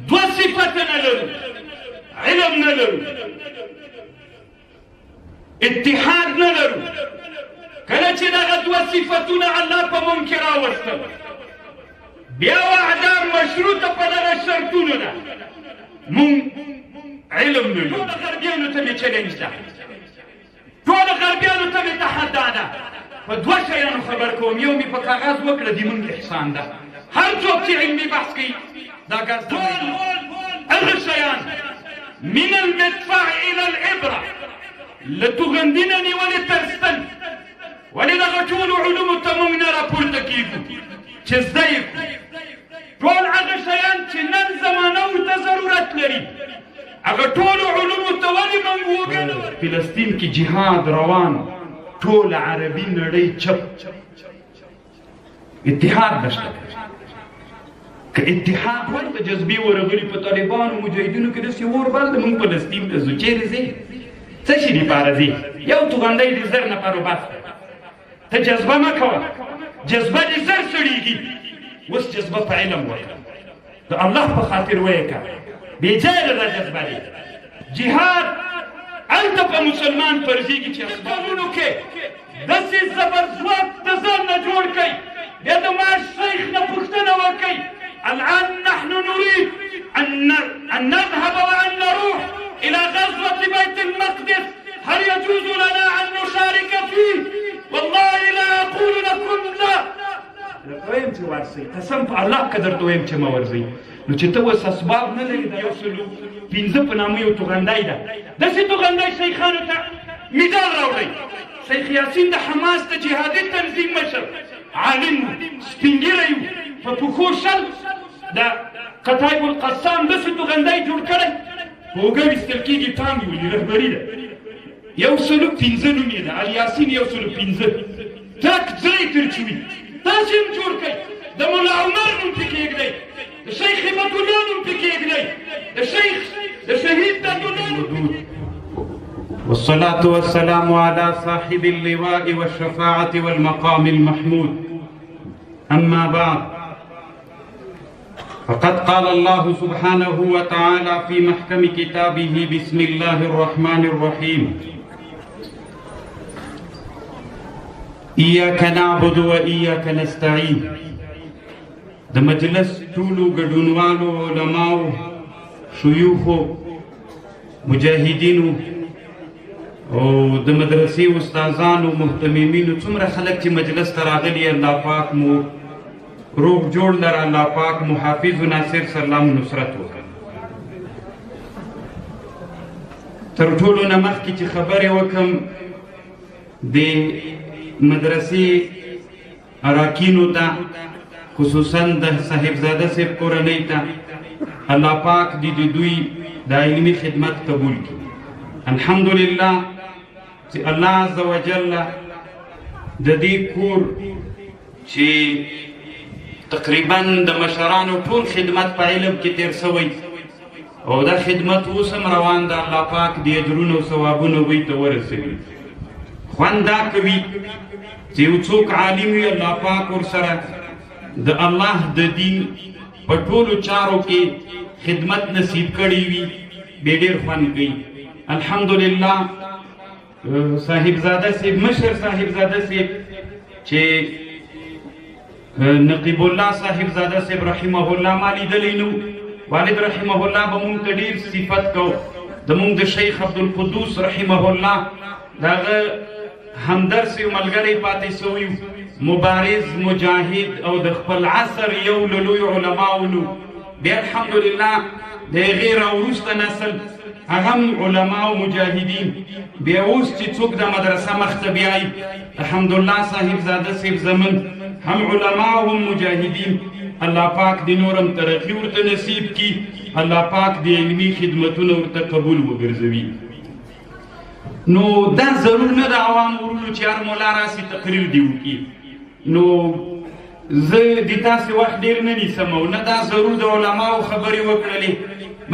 دوه صفته نه لرو، علم نه لرو، اتحاد نه لرو. کله چې دغه دوه صفتونه الله په مونږ کې راوستل، بیا وعده مشروطه په دغه شرطونو ده. مونږ علم نه لرو. ټولو غربیانو ته مې چلنج ده، ټولو غربیانو ته مې تحدا ده. په دوه شیانو خبر کوم، یو مې په کاغذ وکړه، د مونږ احسان ده. هر څوک چې علمي بحث کوي دا ګاز ټول هغه شیان من المدفع الى العبره، له توغندي نه نیولې تر ستن، ولې دغه ټولو علومو ته مونږ نه راپورته کېږو چې زده یې کړو. ټول هغه شیان چې نن زمانه ورته ضرورت لري، هغه ټولو علومو ته ولې مونږ وږي نه ورکوو؟ فلسطین کې جهاد روان، ټول عربي نړۍ چپ، اتحاد نشته. که اتحاد ورته جذبې ورغلي په طالبانو مجاهدینو کې داسې اور بل دی، مونږ فلسطین ته ځو. چېرې ځې؟ څه شي دپاره ځې؟ یو توغندی د 1000 نفرو بس دی. ته جذبه مه کوه، جذبه دې زر سړېږي. اوس جذبه په علم وکړه، د الله په خاطر ویې کړه، بې ځایه ده جذبه دې. جهاد هلته په مسلمان فرضېږي چې اسبابونو کې داسې زبرځواک د ځان نه جوړ کړئ. بیا د معاش شیخ نه پوښتنه وکړئ، الآن نحن نريد أن نذهب وأن نروح إلى غزوة بيت المقدس، هل يجوز لنا أن نشارك فيه؟ والله لا أقول لكم لا. درته وایم چې ورسئ، قسم په الله که درته وایم چې مه ورځئ. نو چې ته اوس اسباب نه لرې، د 105 په نامه یو توغندی ده، داسې توغندی شیخانو ته مډال راوړئ. شیخ یاسین د حماس د جهادي تنظیم مشر، عالم و، سپین ږیری و، په پښو 20 د قطایب القسام داسې توغندی جوړ کړی، په اوږه ویستل کېږي، ټانګ یې ولي، رهبري ده. 105 نوم یې ده، الیاسین 105، ترک ځای ترچوي. تاسې هم جوړ کړئ، د ملا عمر نوم پې کېږدئ، د شیخ هبت الله نوم پې کېږدئ، د شیخ د شهید دادالله نوم پې کېږدئ. والصلاة والسلام على صاحب اللواء والشفاعة والمقام المحمود. أما بعد، فقد قال الله سبحانه وتعالى في محكم كتابه: بسم الله الرحمن الرحيم، إياك نعبد وإياك نستعين. د مجلس ټولو ګډونوالو، علماو، شیوخو، مجاهدینو او د مدرسې استادانو، مهتممینو، څومره خلک چې مجلس ته راغلي، الله پاک مو روغ جوړ لره، الله پاک محافظ و ناصر سلام نصرت وکړه. تر ټولو نه مخکې چې خبرې وکړم، د مدرسې اراکینو ته، خصوصا د صاحبزاده صاحب کورنۍ ته، الله پاک دې د دوی د علمي خدمت قبول کړي. الحمدلله چې الله عز وجل د دې کور چې تقریبا د مشرانو ټول خدمت په علم کې تیر سوی او دا خدمت اوس هم روان ده، الله پاک دې اجرونه او ثوابونه دوی ته ورسوي. خوند دا کوي چې یو څوک عالم وي، الله پاک ورسره د الله د دین په ټولو چارو کې خدمت نصیب کړی وي، بیا ډېر خوند کوي. الحمدلله صاحبزاده صاحب، مشر صاحبزاده صاحب چې نقیب الله صاحبزاده صاحب رحمه الله ما لیدلی نو، والد رحمه الله به مونږ ته ډېر صفت کو. د مونږ د شیخ عبدالقدوس رحمه الله د هغه همدرس یو ملګری پاتې سوی، مبارز، مجاهد او د خپل عصر یو له لویو علماو نو. بیا الحمدلله د هغې راوروسته نسل هغه هم علما او مجاهدین. بیا اوس چې څوک د مدرسه مخته بیایي، الحمدلله صاحبزاده صاحب زمون هم علما او هم مجاهدین، الله پاک دې نور هم ترقي ورته نصیب کړي، الله پاک دې علمي خدمتونه ورته قبول وګرځوي. نو دا ضرور نه ده عوام ورونو چې هر مولا راسي تقریر دې وکړي. نو زه د تاسې وخت ډېر نه نیسم او نه دا ضرور د علماو خبرې وکړلې،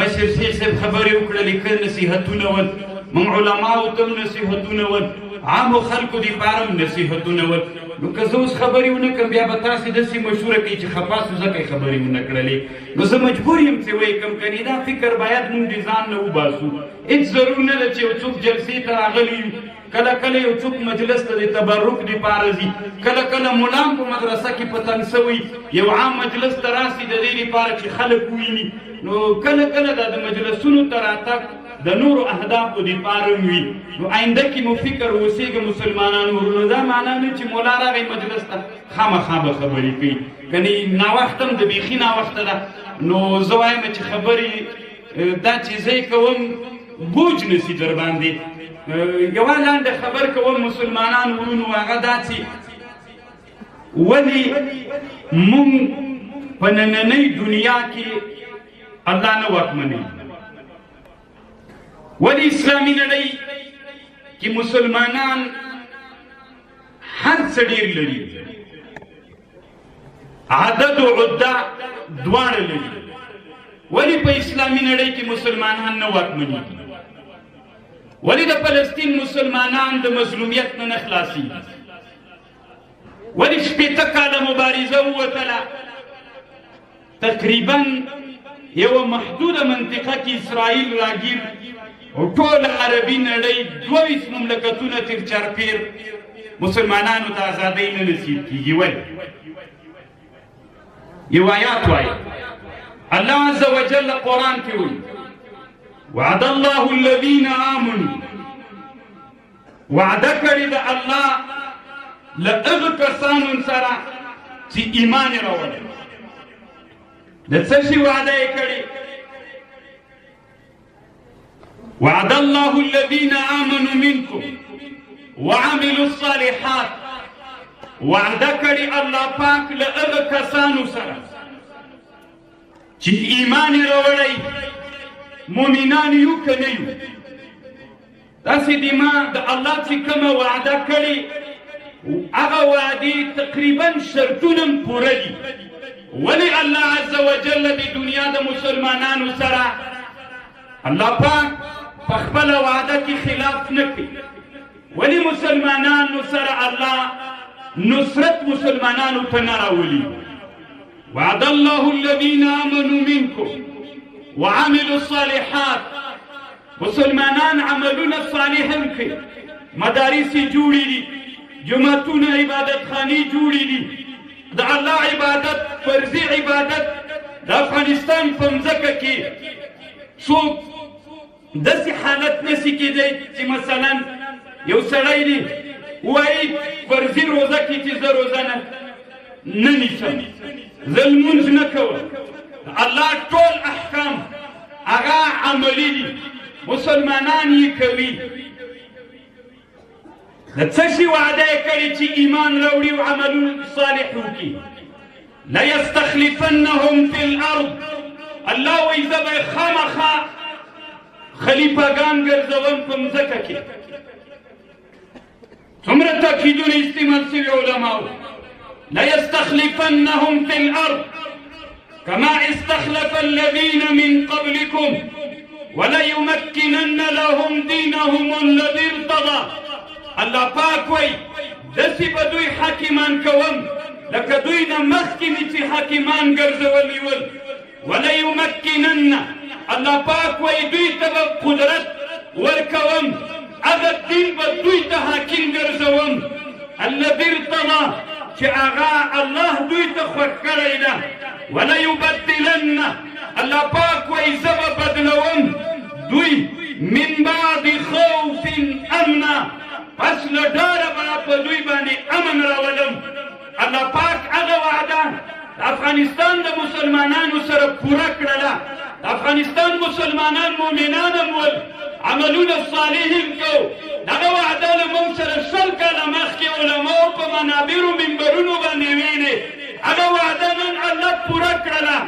مشر شیخ صاحب خبرې وکړلې، ښه نصیحتونه ول، موږ علماو ته هم نصیحتونه ول، عامو خلکو دپاره هم نصیحتونه ول. نو که زه اوس خبرې ونه کړم بیا به تاسې داسې مشوره کوئ چې خفه سو ځکه یې خبرې ونه کړلې. نو زه مجبور یم چې ویې کړم، کنې دا فکر باید مونږ د ځان نه وباسو. هېڅ ضرور نه ده چې یو څوک جلسې ته راغلی وي، کله کله یو څوک مجلس ته د تبرک دپاره ځي، کله کله ملا هم په مدرسه کې په تنګ سوی یو عام مجلس ته راسي د دې لپاره چې خلک وویني. نو کله کله دا د مجلسونو ته راتګ د نورو اهدافو دپاره هم وي. نو آینده کې مو فکر اوسېږه مسلمانانو ورونو، دا معنا نه چې مولا راغی مجلس ته خامخا به خبرې کوي، کنې ناوخته هم د بیخي ناوخته ده. نو زه وایم چې خبرې دا چې زه یې کوم بوج نه سي در باندې. یوه لنډه خبر کوم مسلمانانو ورونو، هغه دا چې ولې مونږ په نننۍ دنیا کې الله نه واکمنوي، ولې اسلامي نړۍ کې مسلمانان هر څه ډېر لري، عدد و عده دواړه لري، ولې په اسلامي نړۍ کې مسلمانان نه واکمنېږي؟ ولې د فلسطین مسلمانان د مظلومیت نه نه خلاصېږي؟ ولې 60 کاله مبارزه ووتله، تقریبا یوه محدوده منطقه کې اسرائیل راګیر او ټوله عربي نړۍ 22 مملکتونه تر چارپیر مسلمانانو ته ازادۍ نه نصیب کېږي؟ ولې؟ یو آیات وایي الله عز وجل قرآن کې وایي وعد الله الذين آمنوا، وعده کړې ده الله له هغه کسانو سره چې ایمان یې راوړی. د څه شي وعده یې کړې؟ وعد الله الذين آمنوا منكم وعملوا الصالحات، وعده کړې الله پاک له هغه کسانو سره چې ایمان یې راوړی، مؤمنان یو که نه یو. داسې د ما د الله چې کومه وعده کړې هغه وعدې تقریبا شرطونه هم پوره دي. ولې الله عز وجل د دنیا د مسلمانانو سره الله پاک په خپله وعده کې خلاف نه کوي؟ ولې مسلمانانو سره الله نصرت مسلمانانو ته نه راولي؟ وعد الله الذين آمنوا منكم وعملوا الصالحات، مسلمانان عملونه صالح هم کوي، مدارس یې جوړې دي، جوماتونه عبادتخانې جوړې دي، د الله عبادت فرضي عبادت د افغانستان په مځکه کې څوک داسې حالت نسي کېدی چې مثلا یو سړی دی وایي فرضي روزه کې چې زه روزه نه نیسم، زه لمونځ نه کوم. الله ټول احکام هغه عملي دي، مسلمانان یې کوي. د څه شي وعده یې کړې چې ایمان راوړي او عملونه صالح وکړي؟ لیستخلفنهم فی الارض، الله وایي زه به یې خامخا خلیفهګان ګرځوم په مځکه کې. څومره تاکیدونه استعمال سوي علماو، ليستخلفنهم في الأرض كما استخلف الذين من قبلكم وليمكنن لهم دينهم الذي ارتضى. الله پاک وایي داسې به دوی حاکمان کوم لکه دوی نه مخکې مې چې حاکمان ګرځولي ول. وليمكنن، الله پاک وایي دوی ته به قدرت ورکوم، هغه دین به دوی ته حاکم ګرځوم الذي ارتضى، چې هغه الله دوی ته خوښ کړی ده. وليبدلن، الله پاک وایي زه به بدلوم دوی من بعد خوف امنا، پس له ډاره به په دوی باندې امن راولم. الله پاک هغه وعده د افغانستان د مسلمانانو سره پوره کړله. د افغانستان مسلمانان مؤمنان هم ول، عملونه صالح هم کو. دغه وعده له موږ سره 20 کاله مخکې علماو په منابرو منبرونو باندې ویلې، هغه وعده نن الله پوره کړله.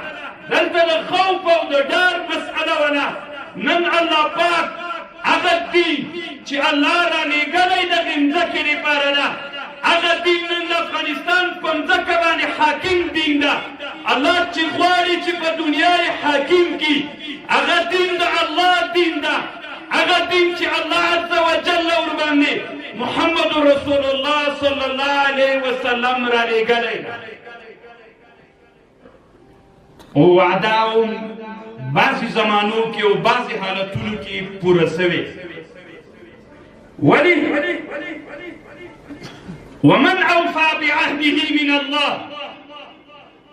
دلته د خوف او د ډار مسئله وله. نن الله پاک هغه دین چې الله رالیږلی دغې مځکې لپاره ده، هغه دین نن د افغانستان په مځکه باندې حاکم دین ده. الله چې غواړي چې په دنیا یې حاکم کړي، هغه دین د الله دین ده، هغه دین چې الله عز وجل ورباندې محمد رسول الله صلی صلی الله علیه وسلم را لېږلی ده. او وعده هم بعضې زمانو کې او بعضې حالتونو کې پوره سوې. ولې؟ ومن اوفا بعهده من الله،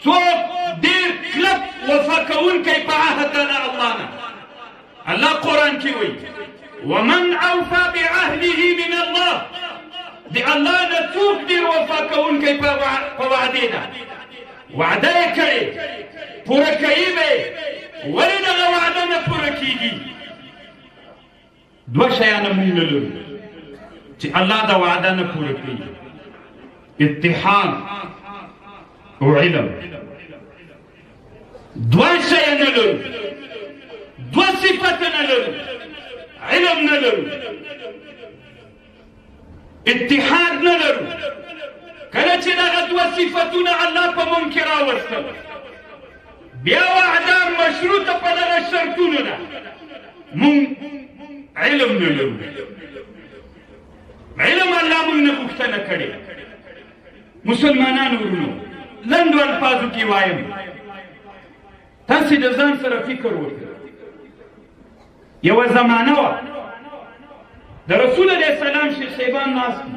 څوک ډېر کلک وفا کوونکی په عهد ده د الله نه. الله قرآن کې وایي ومن اوفا بعهده من الله، د الله نه څوک ډېر وفا کوونکی په وعدې ده، وعده یې کړې پوره کوي به یې. ولې دغه وعده نه پوره کېږي؟ دوه شیان مونږ نه لرو چې الله دا وعده نه پوره کوي، اتحاد او علم. دوه شیان نه لرو، دوه صفت نه لرو، علم نه لرو، اتحاد نه لرو. کله چې دغه دوه صفتونه الله په مونږ کې راوستل، بیا وعده مشروطه په دغه شرطونو ده. مونږ علم نه لرو، علم الله مونږ نه غوښتنه کړې. مسلمانانو ورونو، لنډو الفاظو کې وایم، تاسې د ځان سره فکر وکړئ. یوه زمانه وه د رسول علیه السلام شیخ صاحبان ناست دي.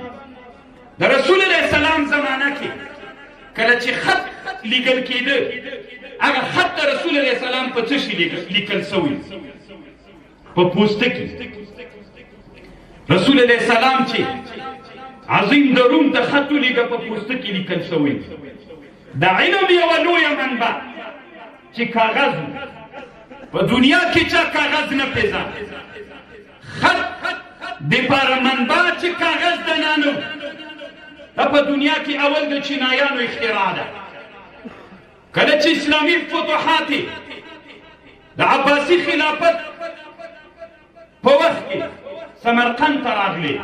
د رسول علیه السلام زمانه کې کله چې خط لیکل کېده، هغه خط د رسول علیه السلام په څه شي لیکل سوی؟ په پوستکي. رسول علیه السلام چې عظیم د روم ته خط ولیږه، په پوستکي لیکل سوی. د علم یوه لویه منبع چې کاغذ، په دنیا کې چا کاغذ نه پېژانده، خط دپاره منبع چې کاغذ د نانو، دا په دنیا کې اول د چینایانو اختراع ده. کله چې اسلامي فتوحات د عباسي خلافت په وخت کې سمرقند ته راغلې،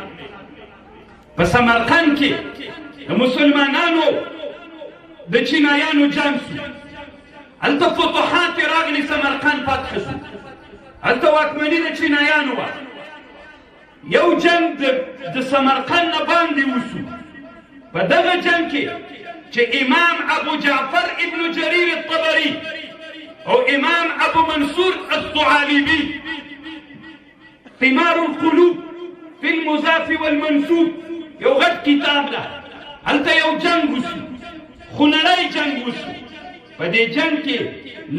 په سمرقند کې د مسلمانانو د چینایانو جنګ سو، هلته فتوحات راغلي، سمرقند فتح سو، هلته واکمني د چینایانو وه. یو جنګ د سمرقند نه باندې وسو. په دغه جنګ کې چې امام ابو جعفر ابن جریر الطبري او امام ابو منصور الثعالبي ثمار القلوب في المضاف والمنسوب یو غټ کتاب ده، هلته یو جنګ وسو، خونړی جنګ وسو. په دې جنګ کې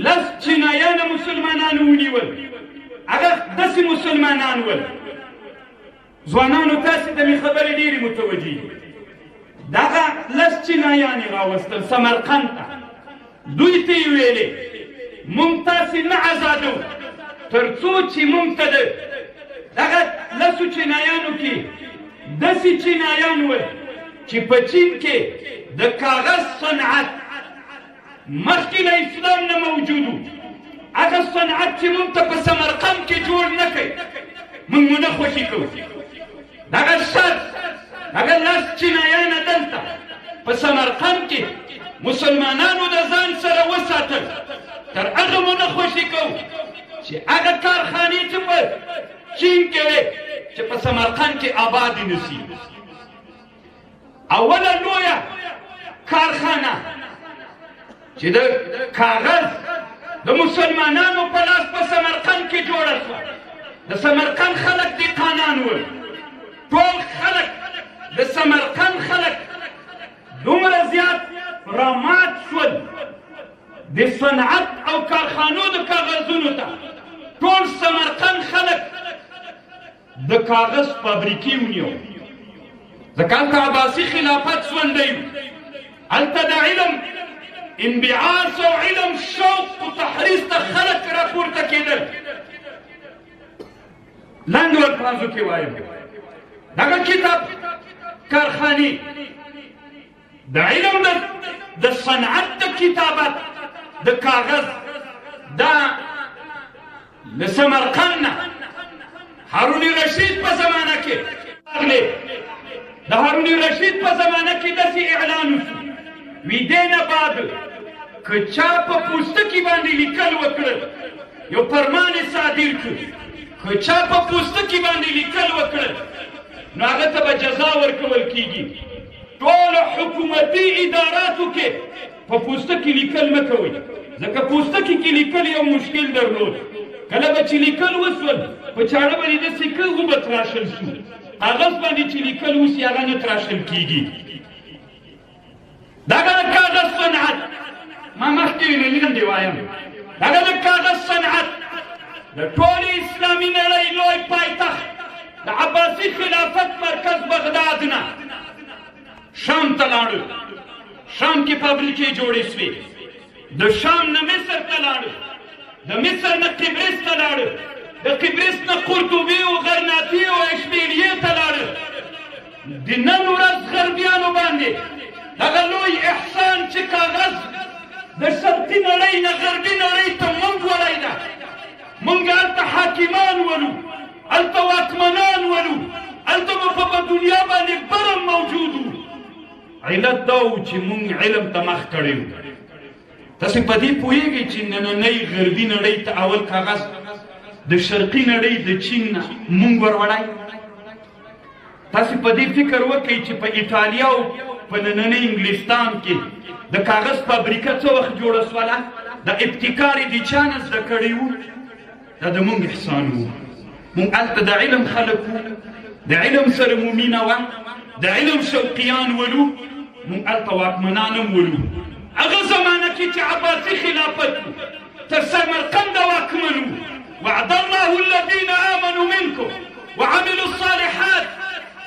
لس چینایان مسلمانان ونیول. هغه داسې مسلمانان ول. ځوانانو تاسې ته مې خبرې ډېرې متوجه دي. دغه لس چینایان یې راوستل سمرقند ته. دوی ته یې ویلې مونږ تاسې نه ازادو تر څو چې مونږ ته د دغه لسو چینایانو کې داسې چینایان ول چې په چین کې د کاغذ صنعت مخکې له اسلام نه موجود و، هغه صنعت چې مونږ ته په سمرقند کې جوړ نه کړي مونږ مو نه خوښي کوو. دغه شرط هغه لس چینایان دلته په سمرقند کې مسلمانانو د ځان سره وساتل، تر هغه مو نه خوښي کوو چې هغه کارخانې چې په چین کې وې چې په سمرقند کې آبادې نه سي. اوله لویه کارخانه چې د کاغذ د مسلمانانو په لاس په سمرقند کې جوړه شوه. د سمرقند خلک دهقانان ول، ټول خلک د سمرقند خلک دومره زیات رامات شول د صنعت او کارخانو د کاغذونو ته. ټول سمرقند خلک د کاغذ فابریکې ونیو، ځکه هلته عباسي خلافت ژوندی و، هلته د علم انبعاث او علم شوق او تحریص ته خلک راپورته کېدل. لنډو الفاظو کې وایم، دغه کتاب کارخانې د علم د صنعت د کتابت د کاغذ دا له سمرقند نه هارون رشید په زمانه کې راغلې. د هارون رشید په زمانه کې داسې اعلان وشو، وي دې نه بعد که چا په پوستکي باندې لیکل وکړل، یو فرمان یې صادر کړ، که چا په پوستکي باندې لیکل وکړل نو هغه ته به جزا ورکول کیږي. ټولو حکومتي اداراتو کې په پوستکي لیکل مه کوئ، ځکه پوستکي کې لیکل یو مشکل درلود. کله به چې لیکل وسول په چاړه باندې داسې که وبه تراشل سو، کاغذ باندې چې لیکل وسي هغه نه تراشل کیږي. دغه د کاغذ صنعت ما مخکې ویلي، لنډې وایم. دغه د کاغذ صنعت د ټولې اسلامي نړۍ لوی پایتخت د عباسي خلافت مرکز بغداد نه شام ته لاړو. شام کې فابریکې جوړې سوې. د شام نه مصر ته لاړو، د مصر نه قبرس ته لاړو، د قبرس نه قرطبي او غرناطي او اشبیلیې ته لاړو. د نن ورځ غربیانو باندې هغه لوی احسان چې کاغذ د شرقي نړۍ نه غربي نړۍ ته مونږ وړی ده. مونږ هلته حاکمان ولو، هلته واکمنان ولو، هلته به په دنیا باندې برم موجود وو. علت دا و چې مونږ علم ته مخ کړی وو. تاسې په دې پوهېږئ چې نننۍ غربي نړۍ ته اول کاغذ د شرقي نړۍ د چین نه مونږ وروړی؟ تاسې په دې فکر وکئ چې په ایټالیا او په نننۍ انګلستان کې د کاغذ فابریکه څه وخت جوړه سوله؟ د ابتکار یې د چا نه زده کړی وو؟ دا د مونږ احسان وو. مونږ هلته د علم خلک وو، د علم سره مو مینه وه، د علم شوقیان ولو، مونږ هلته واکمنان هم ولو. هغه زمانه کې چې عباسي خلافت وو، تر سمرقنده واکمن وو. وعد الله الذين آمنوا منكم وعملوا الصالحات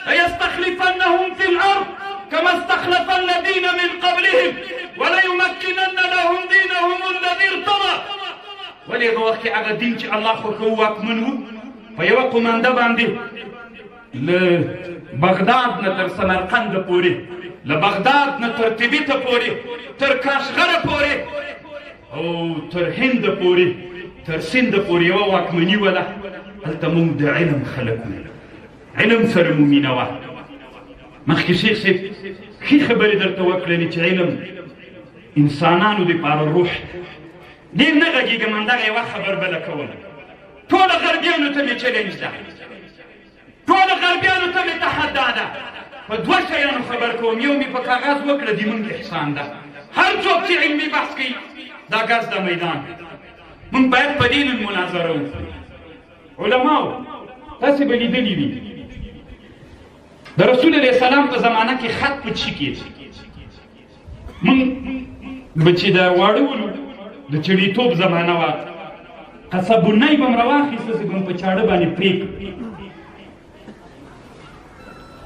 ليستخلفنهم في الأرض كما استخلف الذين من قبلهم وليمكنن لهم دينهم الذي ارتضى. ولې هغه وخت کې هغه دین چې الله خوښوو واکمن وو، په یوه قومنده باندې له بغداد نه تر سمرقنده پورې، له بغداد نه تر تبته پورې، تر کاشغره پورې او تر هند پورې، تر سند پورې یوه واکمني وله. هلته موږ د علم خلک وو، علم سره مو مینه وه. مخکې شیخ صاحب ښې خبرې درته وکړلې چې علم انسانانو دپاره روح دی. ډېر نه غږېږم، همدغه یوه خبر بله کوم. ټولو غربیانو ته مې چلنج ده، ټولو غربیانو ته مې تحدا ده. په دوه شیانو خبر کوم. یو مې په کاغذ وکړه، د موږ احسان ده. هر څوک چې علمي بحث کوي دا ګز د میدان، موږ باید په دې نن مناظره وکړو. علماو تاسې به لیدلي وي د رسول علیه السلام په زمانه کې خط په چي کېده. موږ به چې د واړه ولو د چړیتوب زمانه وه، قصبونی به م راواخیسته چې به م په چاړه باندې پرې کړ.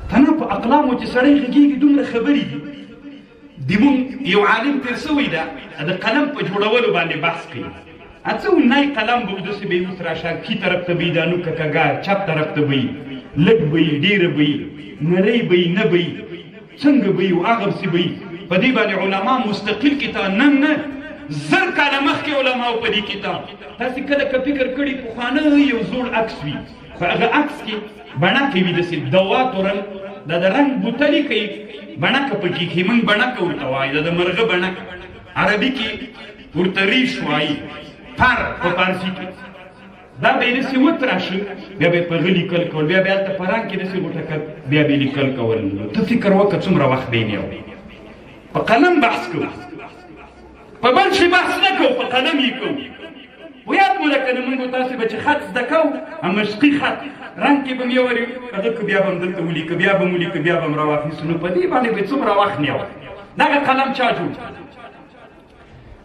تنه په اقلامو چې سړی غږېږي دومره خبرې دي. د مونږ یو عالم تېر سوی ده، د قلم په جوړولو باندې بحث کوي. څه نی قلم به داسې به یې وتراشه، ښي طرف ته به یې دا نوکه کږه، چپ طرف ته به یې لږ به یې، ډېره به یې، نرۍ به یې، نه به یې، څنګه به یې او هغه پسې به یې. په دې باندې علما مستقل کتاب نن نه 1000 کاله مخکې علماو په دې کتاب. تاسې کله که فکر کړي پخوانی یو زوړ عکس وي، په هغه عکس کې بڼکه وي، داسې دواتو رنګ، دا د رنګ بوتلې کوي، بڼکه پکې کښې، موږ بڼکه ورته وایو، دا د مرغه بڼکه، عربي کې ورته ریش وایي، پر په پارسي کې. دا به یې داسې وتراشه، بیا به یې په هغه لیکل کول، بیا به یې هلته په رنګ کې داسې غوټه کړ، بیا به یې لیکل کول. ته فکر وکړه څومره وخت به یې نیوه. په قلم بحث کوو، په بل شي بحث نه کوو، په قلم یې کوو. خو یاد مو ده که نه موږ تاسې به چې خط زده کوو، مشقي خط رنګ کې به م یو ورې هغه که بیا به م دلته ولیکه، بیا به م ولیکه، بیا به م راواخیستو. نو په دې باندې به څومره وخت نیوه. دغه قلم چا جوړ؟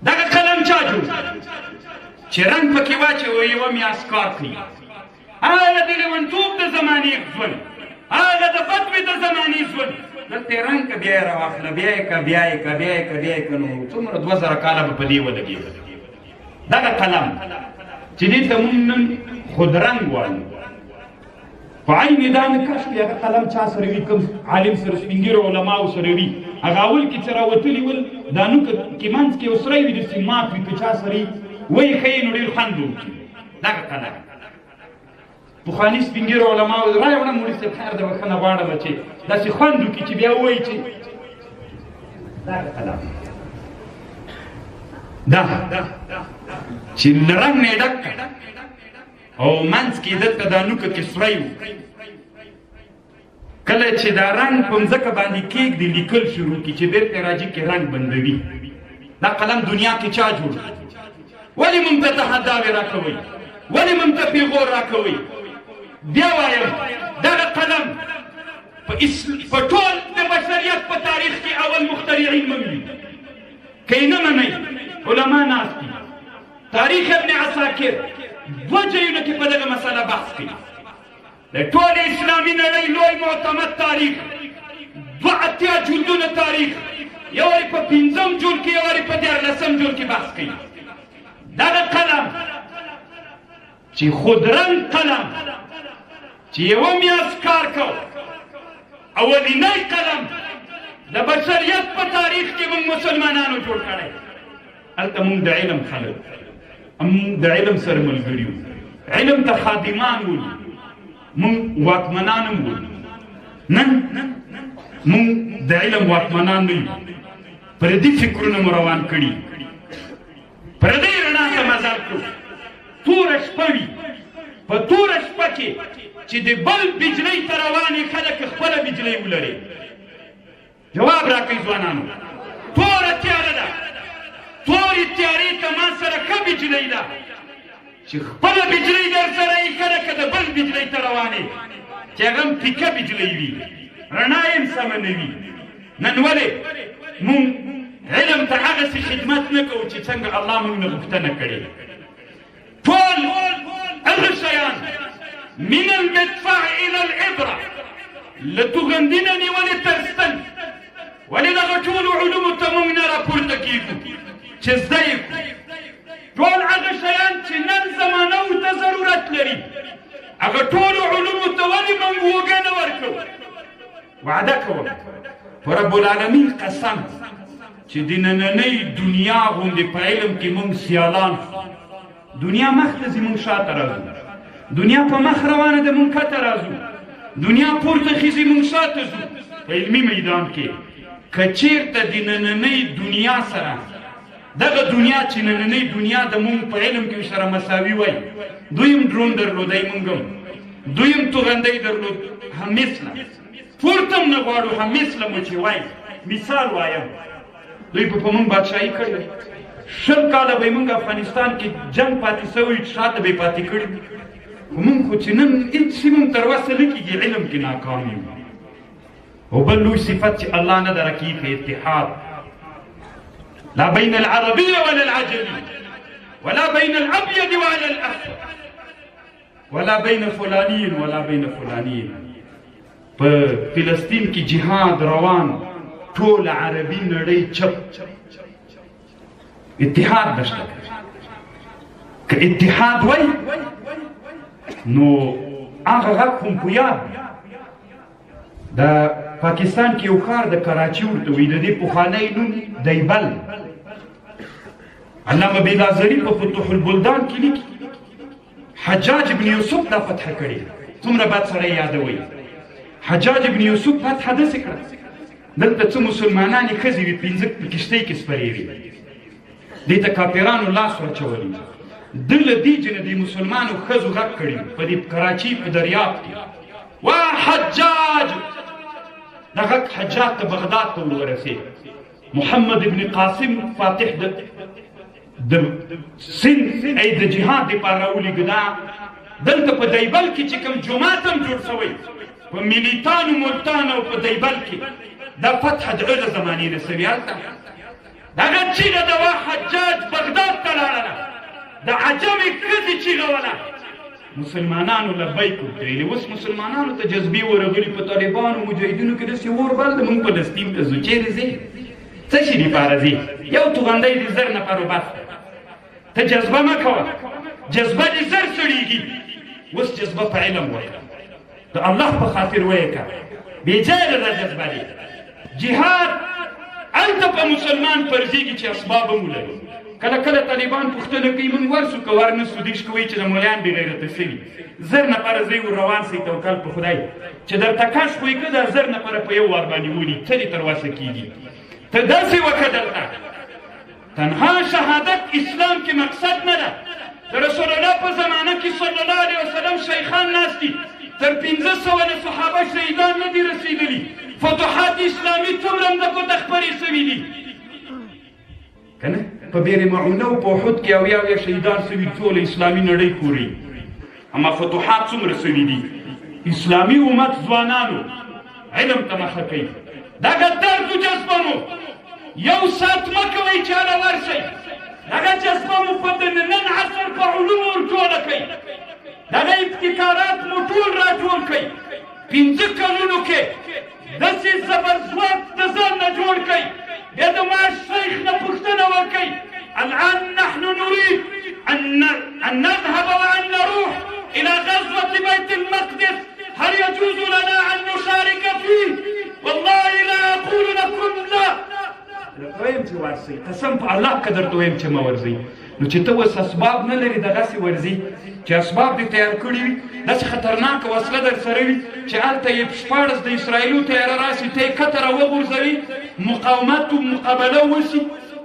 دغه قلم چا جوړ چې رنګ پکې واچوي یوه میاشت کار کوي؟ هغه د لیونتوب د زمانې ژوند، هغه د بدوې د زمانې ژوند. دلته یې رنګ که بیا یې راواخله، بیا یې که، بیا یې که، بیا یې که، بیا یې که، نو څومره 2000 کاله به په دې ولګېده. دغه قلم چې دې ته مونږ نن خودرنګ وایو، په عین دا نه کش دی. هغه قلم چا سره وي؟ کوم عالم سره، سپینږیرو علماو سره وي. هغه اول کې چې راوتلي ول، دا نوکه کې منځ کې یو سری وي، داسې مات وي، که چا سره وي ویې ښیي نو ډېر خوند به وکړي. دغه قلم پخواني سپینږیرو علماو رایه وړه، مولوي صاحب خیر ده، بښنه غواړم چې داسې خوند وکړي چې بیا ووایي چې دغه قلم دا چې له رنګ نه یې ډک کړ او منځ کې دلته دا نوکه کې سوری و. کله چې دا رنګ په مځکه باندې کېږدي، لیکل شروع کړي، چې بېرته راځي کې رنګ بندوي. دا قلم دنیا کې چا جوړ کړي؟ ولې مونږ ته تحداوې راکوئ؟ ولې مونږ ته پیغور راکوئ؟ بیا وایم، دغه قلم په ټول د بشریت په تاریخ کې اول مخترعین مونږ یو. که یې نه منئ، علما ناست دي. تاریخ ابن عساکر دوه ځایونو کې په دغه مسله بحث کوي. د ټولې اسلامي نړۍ لوی معتمد تاریخ، 82 جلدونه تاریخ، یو وارې په پنځم جلد کې، یو وارې په 13 جلد کې بحث کوي. دغه قلم چې خودرنګ قلم چې یوه میاشت کار کو، اولینی قلم د بشریت په تاریخ کې موږ مسلمانانو جوړ کړی. هلته موږ د علم خلک، موږ د علم سره ملګري وو، علم ته خادمان وو، موږ واکمنان هم وو. نن موږ د علم واکمنان نه یو، پردي فکرونه مو روان کړي، پردۍ رڼا ته مزل کړو. توره شپه وي، په توره شپه کې چې د بل بجلۍ ته روانې خلک خپله بجلۍ ولري. جواب راکړئ ځوانانو، توره تیاره ده، تورې تیارې ته ما سره ښه بجلۍ ده، چې خپله بجلۍ در سره یې ښه ده که د بل بجلۍ ته روانې، چې هغه هم پیکه بجلۍ وي، رڼا یې هم سمه نه وي. نن ولې مونږ علم ته هغسې خدمت نه کوو چې څنګه الله مونږ نه غوښتنه کړې؟ ټول هغه شیان من المدفع الى العبره، له توغندي نه نیولې تر ستن، ولې دغه ټولو علومو ته مونږ نه راپورته کېږو چې زده یې کړو؟ ټول هغه شیان چې نن زمانه ورته ضرورت لري، هغه ټولو علومو ته ولې مونږ اوږه نه ورکوو؟ وعده کوم په رب العالمین قسم چې د نننۍ دنیا غوندې په علم کې مونږ سیالان شو. دنیا مخ ته ځي، مونږ شاته راځو. دنیا په مخ روانه ده، مونږ کته راځو. دنیا پورته خیزي، مونږ شاته ځو. په علمي میدان کې که چیرته د نننۍ دنیا سره، دغه دنیا چې نننۍ دنیا د مونږ په علم کې سره مساوي وای، دوی هم ډرون درلودی، مونږ هم، دوی هم توغندی درلود، هم مثله پورته هم نه غواړو، هم مثله مو چې وای. مثال وایم، دوی به په مونږ بادشاهي کړې وای، 20 کاله به یې مونږ افغانستان کې جنګ پاتې سوی، شاته به یې پاتې کړي. خو مونږ خو چې نن هېڅ شي مونږ تر وسه نه کېږي، علم کې ناکام یو. او بل لوی صفت چې الله نه درکېږي، اتحاد، لا بين العربي ولا العجمي، ولا بين الأبيض ولا الأسود، ولا بين فلاني ولا بين فلاني. په فلسطین کې جهاد روان، ټول عربي نړۍ چپ، اتحاد نشته. که اتحاد وای نو هغه غږ هم په یاد. د پاکستان کې یو ښار د کراچي ورته وایي، د دې پخوانی نوم دیبل. علامه بیلازري په فتوح البلدان کې لیکي حجاج ابن یوسف دا فتح کړې. څومره بد سړی یادوي. حجاج ابن یوسف فتح داسې کړه، دلته څه مسلمانانې ښځې وي، 5 په کښتۍ کې سپرې وي، دې ته کافرانو لاس ورچولی. ده له دې جنه د مسلمانو ښځو غږ کړي په دې کراچۍ په دریاب کې، وا حجاج. دا غږ حجاج ته بغداد ته ورسېد. محمد ابن قاسم فاتح د سند ای د جهاد دپاره راولېږه. دا دلته په دیبل کې چې کوم جومات هم جوړ شوی په ملیتانو ملتان او په دیبل کې، دا فتح د هغه زمانې نه سوې. هلته دغه چیغه د وا حجاج بغداد ته لاړله، د عجمې ښځې چیغه وله. مسلمانانو لبیک ورته ویلي. اوس مسلمانانو ته جذبې ورغلي، په طالبانو مجاهدینو کې داسې اور بل دی، موږ فلسطین ته ځو. چېرې ځې؟ څه شي دپاره ځې؟ یو توغندی د 1000 نفرو بس دی. ته جذبه مه کوه، جذبه دې زر سړېږي. اوس جذبه په علم وکړه، د الله په خاطر ویې کړه، بې ځایه ده جذبه دې. جهاد هلته په مسلمان فرضېږي چې اسباب هم ولري. کله کله طالبان پوښتنه کوي، موږ ورسو که ور نه سو؟ دوی کوي چې د مولایان بې غیرته سوي. 1000 نفره ځئ ور روان سئ، توکل په خدای چې درته کش خو یې که دا 1000 نفره په یو وار باندې ولي، څه دې تر وسه کېږي؟ ته داسې وکړه. دلته تنها شهادت اسلام کې مقصد نه ده. د رسول الله په زمانه کې صلی الله علیه وسلم شیخان ناست دي، تر 500 نه صحابه شهیدان نه دي رسېدلي. فتوحات اسلامي څومره مځکو ته خپرې سوي دي که نه؟ په بیر معونه او په احد کې 70 شهیدان سوي، ټوله اسلامي نړۍ ښوري. اما فتوحات څومره سوي دي؟ اسلامي امت ځوانانو علم ته مخه کوي. دغه درد و جذبه مو یو ساعت مه کوئ چې هله ورشئ. دغه جذبه مو په د نن عصر په علومو ورټوله کړئ. دغه ابتکارات مو ټول راټول کړئ. 5 کلونو کې داسې زبرځواک د ځان نه جوړ کړئ. بیا د معاش شیخ نه پوښتنه وکړئ، الآن نحن نريد أن نذهب وأن نروح إلى غزوة بيت المقدس، هل يجوز لنا أن نشارك فيه؟ والله لا أقول لكم لا. وایم چې ورسئ، قسم په الله که درته وایم چې مه ورځئ. نو چې ته اوس اسباب نه لرې دغسې ورځي چې اسباب دې تیار کړي وي، داسې خطرناکه وسله در سره وي چې هلته یې 16 د اسرائیلو طیاره راسي، ته یې کته راوغورځوي، مقاومت و مقابله وشي،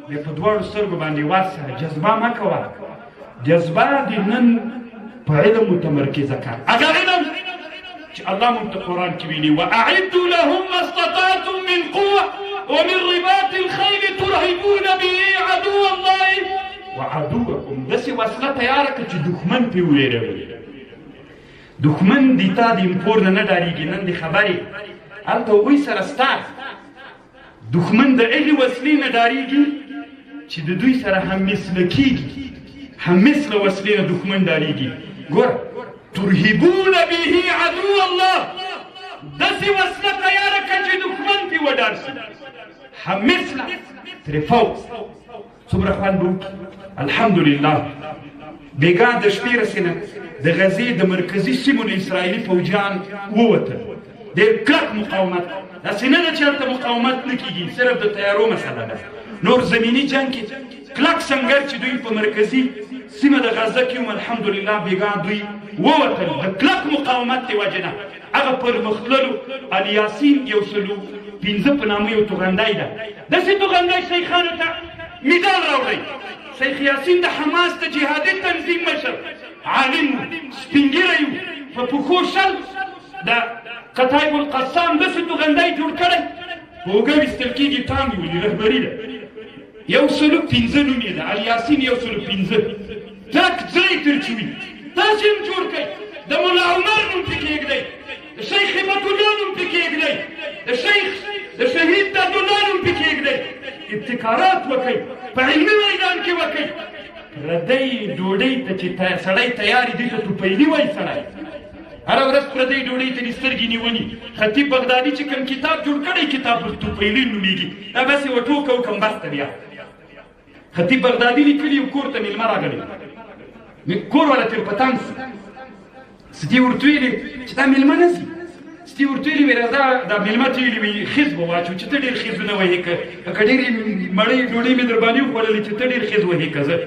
بیا په دواړو سترګو باندې ورسه. جذبه مه کوه، جذبه دې نن په علم متمرکزه کړه. هغه علم چې الله مونږ ته قرآن کې ویلي، وأعدوا لهم ما استطعتم من قوة ومن رباط الخيل ترهبون به عدو الله وعدوكم. داسې وسله تیاره کړه چې دښمن پرې ووېروي. دښمن دې تا د امپور نه نه ډارېږي. نن دې خبرې هلته هغوی سره ستا دښمن د هغې وسلې نه ډارېږي چې د دوی سره هممثله کېږي. هممثله وسلې نه دښمن ډارېږي. ګوره، ترهبون به عدو الله، داسې وسله تیاره کړه چې دښمن پرې وډار شي. هممثله ترې فوق. څومره خوند به وکړي. الحمدلله بېګا د شپې رسېنه د غزې د مرکزي سیمو نه اسرائیلي فوجیان ووتل. ډېر کلک مقاومت، داسې نه ده چې هلته مقاومت نه کېږي، صرف د طیارو مسله ده. نور زمیني جنګ کې کلک سنګر چې دوی په مرکزي سیمه د غزه کې هم الحمدلله بېګا دوی ووتل. د کلک مقاومت د وجې نه هغه پرمختللو الیاسین 105 په نامه یو توغندی ده، داسې توغندی شیخانو ته میدان راوړی. شیخ یاسین د حماس د جهادي تنظیم مشر، عالم و، سپین ږیری و، په پښو 20 د کتایب القسام داسې توغندی جوړ کړی، په اوږه ویستل کېږي، ټانګ یې ولي، رهبري ده. 105 نوم یې ده، الیاسین 105. ترک ځای ترچوي، تاسې هم جوړ کړئ. د ملا عمر نوم پرې کېږدئ، د شیخ هبت الله نوم پرې کېږدئ، د شیخ د شهید دادالله نوم پرې کېږدئ. ابتکارات وکئ، په علمي میدان کې وکئ. پردۍ ډوډۍ ته چې سړی تیاري دې ته توپیلي وایي. سړی هره ورځ پردۍ ډوډۍ ته دې سترګې نیولي. خطیب بغدادي چې کوم کتاب جوړ کړی، کتاب توپیلي نومېږي. دا بس یوه ټوکه وکړم بس ته. بیا خطیب بغدادي لیکلي، یو کور ته مېلمه راغلی، کور والا ترې په تنګ سو. ستې ورته ویلي چې دا مېلمه نه ځي. ستې ورته ویلي وي راځه، دا مېلمه ته ویلي وي خیز به واچو چې ته ډېر خیزونه وهې، که ډېرې مړۍ ډوډۍ مې در باندې وخوړلې چې ته ډېر خیز وهې که زه.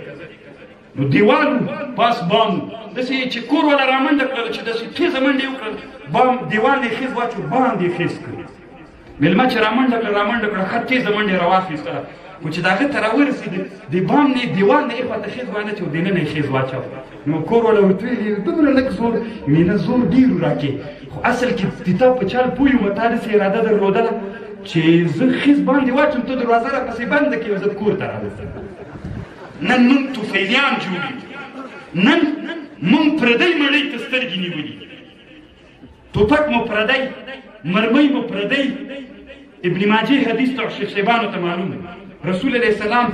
نو دیوال و، پاس بام و، داسې چې کور والا رامنډه کړله چې داسې تېزه منډه یې وکړل، بام دیوال نه یې خیز واچو، باندې یې خیز کړ. مېلمه چې رامنډه کړه رامنډه کړه، ښه تېزه منډه یې راواخیستله، خو چې د هغه ته راورسېده، د بام نه دیوال نه اخوا ته خیز وانه چو، دننه یې خیز واچاوه. نو کور والا ورته ویلي دومره لږ زور، ویې نه زور ډېر راکې، خو اصل کې د تا په چال پوه یم، تا داسې اراده درلودله چې زه خیز باندې واچوم، ته دروازه راپسې بنده کړې او زه کور ته راوځم. نن موږ طفیلیان جوړ یو، نن موږ پردۍ مړۍ ته سترګې نیولي، ټوپک مو پردی، مرمۍ مو پردی. ابن ماجه حدیث ته شیخ صاحبانو ته معلوم، رسول علیه السلام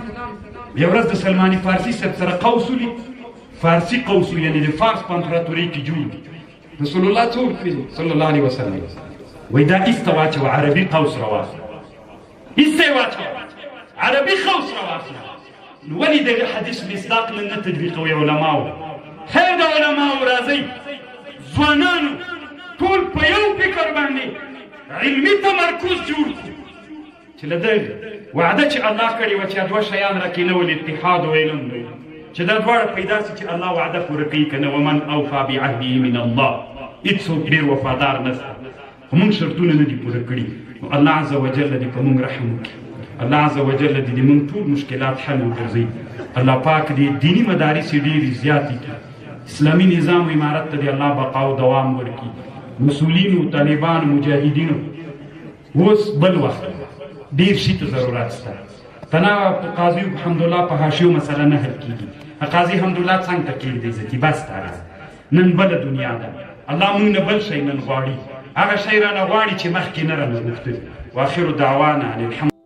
یو ورځ د سلماني فارسي صاحب سره قوس ولید، فارسي قوس، یعنې د فارس په امپراتورۍ کې جوړ دي. رسول الله څه ورته ویلي صلی الله علیه وسلم؟ وایي دا ایسته واچوه، عربي قوس راواخله، ایسته یې واچوه، عربي قوس راواخله. نو ولې دغه حدیث مصداق نن نه تطبیقوي علماو؟ خیر د علماو راځئ ځوانانو ټول په یو فکر باندې علمي تمرکز جوړ کړو چې له دغه وعده چې الله کړې وه چې دوه شیان راکېنول، اتحاد او علم دی، چې دا دواړه پیدا سي چې الله وعده پوره کوي که نه. ومن اوفا بعهده من الله، هېڅوک ډېر وفادار نسته، خو موږ شرطونه نه دي پوره کړي. نو الله عز وجل دې په موږ رحم وکړي، الله عز وجل دې د موږ ټول مشکلات حل وګرځوي. الله پاک دې دیني مدارس ډېرې زیاتې کړي، اسلامي نظام و امارت ته دې الله بقا او دوام ورکړي. مسؤلینو، طالبانو، مجاهدینو، اوس بل وخت ډیر شي ته ضرورت شته. تنا په قاضي حمدالله په حاشیو مسله نه حل کیږي. قاضي حمدالله څنګه ته کېږدئ ځکه بس تاره نن بله دنیا ده. الله موږ نه بل شی نن غواړي، هغه شی رانه غواړي چې مخکې نه رانه غوښتل. واخر دعوانا ان الحمد.